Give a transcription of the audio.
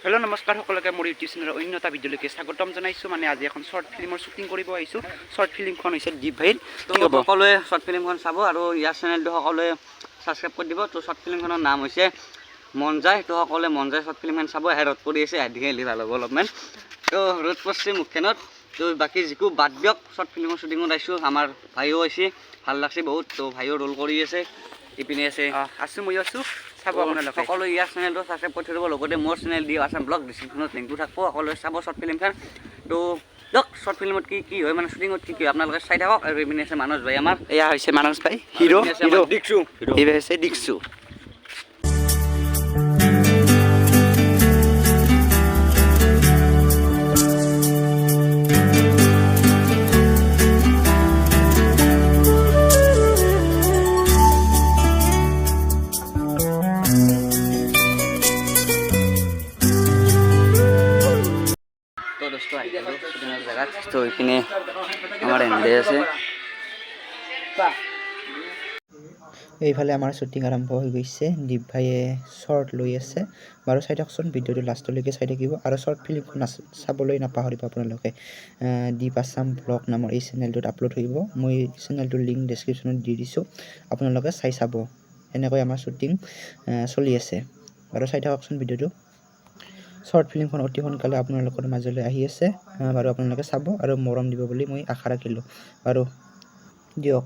Hello', নমস্কাৰ সকলোকে। মোৰ ইউটিউব চেনেলৰ অন্য এটা ভিডিঅ'লৈকে স্বাগতম জনাইছোঁ। মানে আজি এখন শ্বৰ্ট ফিল্মৰ শ্বুটিং কৰিব আহিছোঁ। শ্বৰ্ট ফিল্মখন হৈছে দীপ ভাইৰ। তো কি ক'ব? সকলোৱে শ্বৰ্ট ফিল্মখন চাব আৰু ইয়াৰ চেনেলটো সকলোৱে ছাবস্ক্ৰাইব কৰি দিব। তো শ্বৰ্ট ফিল্মখনৰ নাম হৈছে মন যায়। তো সকলোৱে মন যায় শ্বৰ্ট ফিল্মখন চাব। আহে ৰ'দ পৰি আছে, আহি আহিলে ভাল হ'ব অলপমান। তো ৰ'দ পৰিছে মুখখনত। তো বাকী যিকো বাদ দিয়ক, শ্বৰ্ট ফিল্মৰ শ্বুটিঙত আহিছোঁ। আমাৰ ভাইও আহিছে, ভাল লাগছে বহুত। তো ভাইও ৰোল কৰি আছে, ইপিনে আছে। আছোঁ, ময়ো আছোঁ, চাব আপোনালোকে। সকলোৱে ইয়াৰ চেনেলটো ছাবস্ক্ৰাইব কৰি থৈ দিব, লগতে মোৰ চেনেল দি আছাম ব্লগ, ডিছক্ৰিপশ্যনত লিংকটো থাকিব। সকলোৱে চাব শ্বৰ্ট ফিল্মখন। তো দিয়ক, শ্বৰ্ট ফিল্মত কি কি হয়, মানে শ্বুটিঙত কি কি হয়, আপোনালোকে চাই থাকক। আৰু ইপিনে আছে মানস ভাই আমাৰ। এয়া হৈছে মানস ভাই, হিৰ'। আৰু ইপিনে আছে আমাৰ হিৰ'। দিকচু। এই হৈছে দিকচু। তো দোস্ত, আহি গ'লোঁ শ্বুটিঙৰ জেগাত। তো ইপিনে আমাৰ এনডে আছে। এইফালে আমাৰ শ্বুটিং আৰম্ভ হৈ গৈছে। দীপ ভাইয়ে শ্বৰ্ট লৈ আছে। বাৰু, চাই থাকচোন ভিডিঅ'টো, লাষ্টলৈকে চাই থাকিব আৰু শ্বৰ্ট ফিল্মখন চাবলৈ নাপাহৰিব আপোনালোকে। দীপ আছাম ব্লগ নামৰ এই চেনেলটোত আপলোড হ'ব। মই চেনেলটোৰ লিংক ডেছক্ৰিপশ্যনত দি দিছোঁ, আপোনালোকে চাই চাব। এনেকৈ আমাৰ শ্বুটিং চলি আছে। বাৰু, চাই থাককচোন ভিডিঅ'টো। শ্বৰ্ট ফিল্মখন অতি সোনকালে আপোনালোকৰ মাজলৈ আহি আছে। বাৰু, আপোনালোকে চাব আৰু মৰম দিব বুলি মই আশা ৰাখিলোঁ। বাৰু, দিয়ক।